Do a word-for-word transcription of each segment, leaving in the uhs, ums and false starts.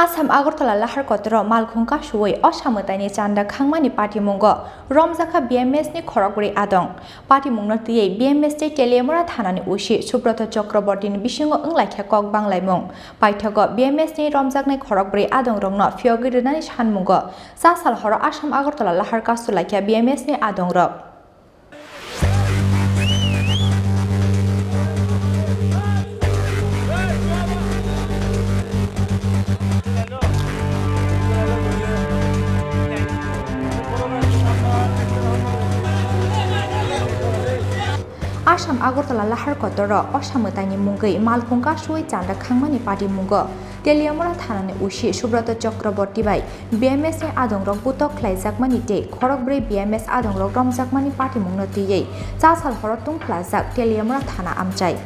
Assam Agartala lahar kotoro malkhung kasuwi osa mwtaini chanda khangmani patimungo romjakha B M S ni khorokbrwi adong. Patimungno twiwi B M S tei Teliamura thanani O C Subroto Chakrabortini bisingo wnglaikha kok banglaimung. Paithago B M S ni romjaknai khorokbrwi adongrokno phiyogwi rwnani sanmungo cha sal horo Assam Agartala lahar kasulaikha B M S ni adongrok. Assam Agartala lahar kotoro osa mwtaini mungwi malkhung kasuwi chanda khangmani patimungo Teliamura thanani O C Subroto Chakraborty bai B M S ni adongrok butok khlaijakmani tei khorokbrwi B M S adongrok romjakmani patimungno twiwi cha sal horo tungphlajak Teliamura thana amchai.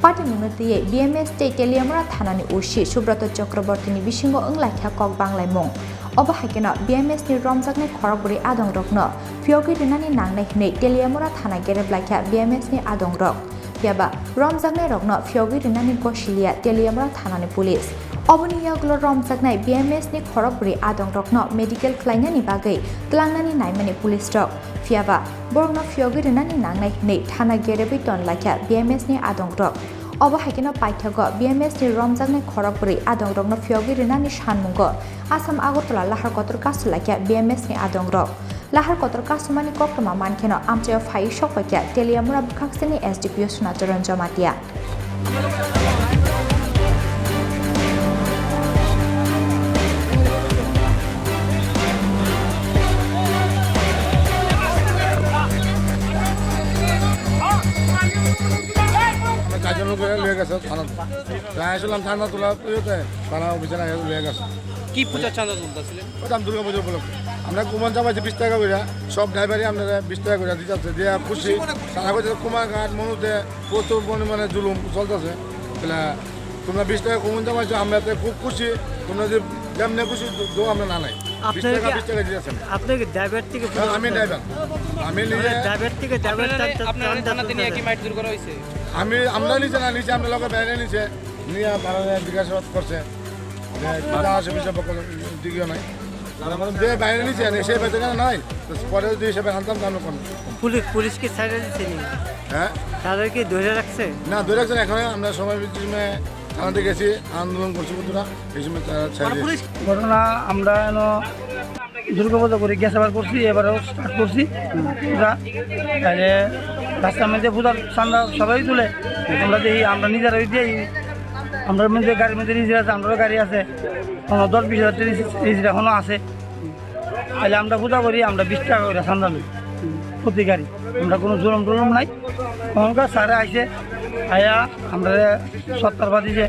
Patimungno twiwi B M S tei Teliamura thanani O C Subroto Chakrabortini bisingo wnglaikha kok banglaimung. Obo hai kheno B M S ni romjaknai khorokbrwi adongrokno phiyogwi rwnani nangnai hwnwi Teliamura thana gerep laikha B M S ni adongrok. Phiyaba romjaknairokno phiyogwi rwnani gosiliya Teliamura thanani police. Oboni yagulo romjaknai B M S ni khorokbrwi adongrokno medical khlainani bagwi tlangnani naimani police rok. Phiyaba borokno phiyogwi rwnani nangnai hwnwi thana gerebwi tonlaikha B M S ni adongrok. Obo hai kheno paithago B M S ni romjaknai khorokbrwi adongrokno phiyogwi rwnani sanmungo Assam Agartala lahar kotor kasulaikha B M S ni adongrok. Lahar kotor kasumani koktwma mankheno amchaio phaiwi sokpaikha Teliamura bwkhakseni S D P O Sunacharan Jamatia. আমরা চারজন লোক লয়ে গেছে থানা। তাই আসলাম থানা তোলা, ইয়েতে, থানা অফিসে না লয়ে গেছে। কি পূজার চাঁদা তুলতেছিলেন? ওটা আমি দুর্গা পুজো উপলক্ষে। আমরা কুপন চাপাইছি বিশ টাকা করে, সব ড্রাইভারই আপনারা বিশ টাকা করে দিতে হচ্ছে, দিয়ে খুশি। তারা কইছে কুমারঘাট, মনুতে প্রচুর পরিমাণে জুলুম চলতেছে। তাহলে তোমরা বিশ টাকা কুপন চাপাইছো, আমরা তো খুব খুশি। তোমরা যে যেমনি খুশি দো, আমরা না নাই। বিশ আপনারা টাকা, কি, বিশ টাকা দিতেছেন। আপনি কি ড্রাইভার থেকে হ্যাঁ, আমি ড্রাইভার। আমি নিজে মানে ড্রাইভার থেকে ড্রাইভার আপনারা, টানতে, আপনারা টানতে থানাতে নিয়ে কি তুলতেছেন? মাইট দূর করা হয়েছে? আমি, আমরা নিচে না, নিচে আমরা লোকের বাইরে নিচে নিয়ে তারা জিজ্ঞাসাবাদ করছে। যে কিতা আছে বিষয় বক্তব্য দিকেও নাই। তারা মানে যে বাইরে নিচে আনে, সে বেঁচে কেন নাই? তো পরে যদি হিসেবে আনতাম, তাহলে কোন? পুলিশ, পুলিশ কি ছাড়ে দিচ্ছে নি? হ্যাঁ? তাদের কি ধরে রাখছে? না, ধরে রাখছে না। এখন আমরা সময় বিশেষে থানাতে গেছি, আন্দোলন করছি বন্ধুরা, এই সময় তারা ছেড়ে দিয়েছে। ঘটনা আমরা এনো দুর্গাপূজা করে গ্যাস আবার করছি, এবারও স্টার্ট করছি। আমরা তাহলে রাস্তার মধ্যে পূজার চান্দা সবাই তুলে, আমরা দেখি, আমরা নিজেরাই দিই, আমরা মধ্যে গাড়ির মধ্যে নিজেরা আছে, আমরারও গাড়ি আছে, কোনো দশ বিশ হাজার টেকা রিসিট এখনো আছে। তাহলে আমরা পূজা করি, আমরা বিশ টাকা করে চান্দা লই প্রতি গাড়ি। আমরা কোনো জুলুম টুলুম নাই। তখনকার স্যারে আইসে, আয়া আমরা সত্তর বাদ দিছে।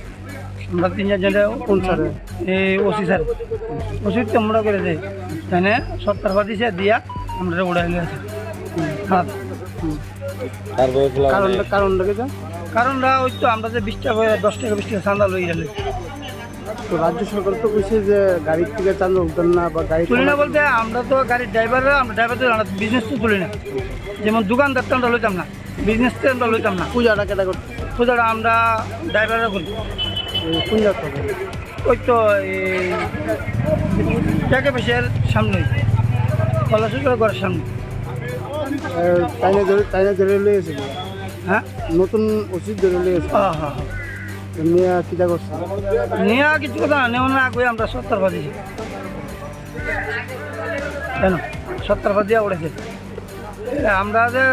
আমরা তিনজন জেলে কোন স্যারে? এই ওসি স্যার। ওসি তো আমরা করে দেয়। মানে সত্তর বাদ দিছে দিয়া আমরা উড়াই নিয়ে আসি। হ্যাঁ। তারপরে খোলা কারণটা, মানে কারণটা কি, স্যার? কারণটা ওই তো আমরা যে বিশ টাকা করে, দশ টাকা, বিশ টাকা চান্দা লই গেলে। তো রাজ্য সরকার তো কইছে যে গাড়ির থেকে চান্দা উঠবেন না বা গাড়ি তুলি না থামাবেন। বলতে আমরা তো গাড়ির ড্রাইভাররা, আমরা ড্রাইভার তো আমরা বিজনেস তো তুলি না। যেমন দোকানদার তো আমরা লইতাম না, বিজনেস তো আমরা লইতাম না। পূজাটা কেটা করতে? পূজাটা আমরা ড্রাইভাররা করি। এই কোন জায়গা থেকে? ওই তো এই কে কে বেশের সামনে, কলাসুতলা ঘরের সামনে। এ, তাইনে ধরে, তাইনে ধরে লই গেছে কি? হ্যাঁ? নতুন ওসি ধরে লই গেছে। হ্যাঁ, হ্যাঁ, হ্যাঁ। এমনি আর কিটা করছে? নিয়ে আর কিছু কথা না, নেওয়া না আগে আমরা সত্তর বাজি। কেন? সত্তর বাজি উঠেছে। এ, আমরা যে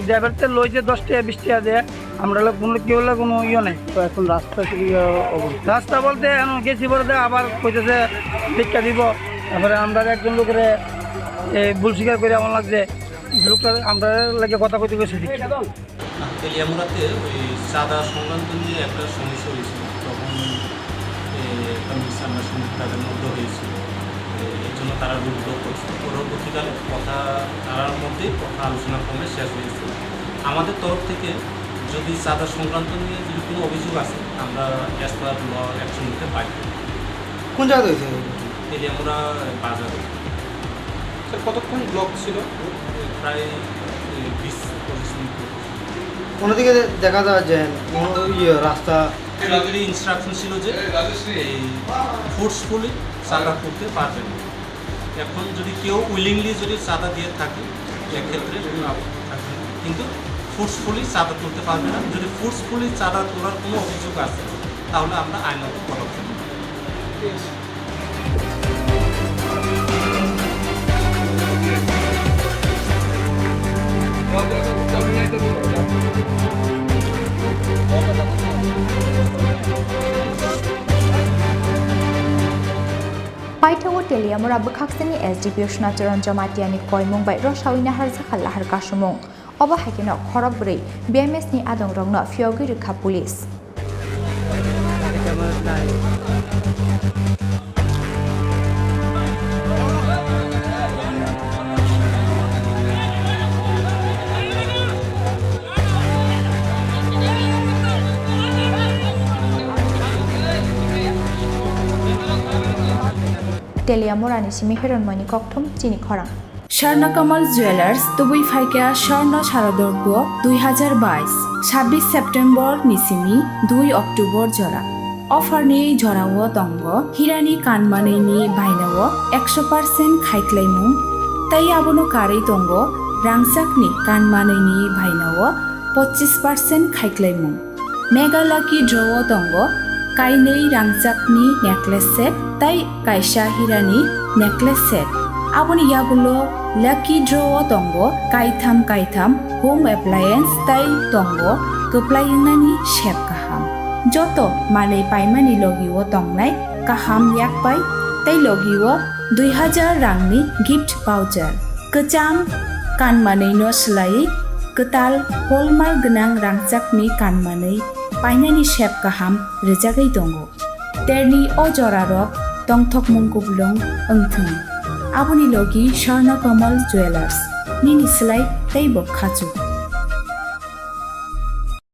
ড্রাইভারতে লই যে দশ টাকা, বিশ টাকা দেয়, আমরা লোক কোনো কেউ হলে কোনো ইয়ে নেই। তো এখন রাস্তা কি, আহ, অবস্থা? রাস্তা বলতে এখন গেছি বলতে আবার কইতেছে ভিক্ষা দিব, তারপরে আমরা একজন লোকের, এ, ভুল স্বীকার করে এমন লাগছে, লোকটা আমরা লাগে কথা কইতে গেছে ভিক্ষা। তেলিয়ামুড়াতে ওই চাঁদা সংক্রান্ত নিয়ে একটা সমস্যা হয়েছিল, তখন, এ, একটা মিসআন্ডারস্ট্যান্ডিং তাদের মধ্যে হয়েছিল। এ, এর জন্য তারা রোড ব্লক করছিল। পরবর্তীকালে কথা, তারার মধ্যেই কথা আলোচনা ক্রমে শেষ হয়েছিল। আমাদের তরফ থেকে যদি চাঁদা সংক্রান্ত নিয়ে যদি কোনো অভিযোগ আছে, আমরা as per law action নিতে বাধ্য। কোন জায়গাতে হয়েছে এই ঘটনা? তেলিয়ামুড়া বাজারে। স্যার, কতক্ষণ ব্লক ছিল? প্রায়, এ, বিশ পঁচিশ মিনিট। কোনো দিকে দেখা যায় যে কোনো ইয়ে রাস্তা? ইনস্ট্রাকশন ছিল যে এই ফোর্সফুলি চাঁদা তুলতে পারবে না। এখন যদি কেউ উইলিংলি যদি চাঁদা দিয়ে থাকে, এক্ষেত্রে কোনো আপত্তি থাকবে না, কিন্তু ফোর্সফুলি চাঁদা তুলতে পারবে না। যদি ফোর্সফুলি চাঁদা তোলার কোনো অভিযোগ আছে, তাহলে আমরা আইনত পদক্ষেপ নেব। Paithago Teliamura bwkhaksani S D P O Srinacharan Jamatia ni koimung bai rwsawi naharjakha lahar kasumung. Obo hai kheno khorok bwrwi B M S ni adongrokno phiyogwi rwkha police. Teliamurani simi Hironmoni kokthum chini khorang. Swarna Kamal Jewellers tubui phaikha Swarna Sharadorpo dui hazar bais, sabbish September ni simi dui October jora. Offer ni jorao tongo hirani kanmanwi ni bainao ekso percent khaiklaimung, tei abono karwi tongo rangchakni kanmanwi ni bainao pochis percent khaiklaimung. Mega Lucky Draw o tongo kainwi rangchakni necklace set tei kaisa hirani necklace set. Aboni yagulo Lucky Draw o tongo kaitham kaitham home appliance tei tongo kwplai wngnani sep kaham. Joto manwi paimani logi o tongnai kaham yakpai tei logi o dui hazar rangni gift voucher. Kwcham kanmanwi no swlaiwi kwtal hallmark gwnang rangchakni kanmanwi painani sep kaham rwjagwi tongo. Terni o jorarok tongthokmung kuplung wngthwng. Aboni logi Swarna Kamal Jewellers, nini swlai teibo khachuk.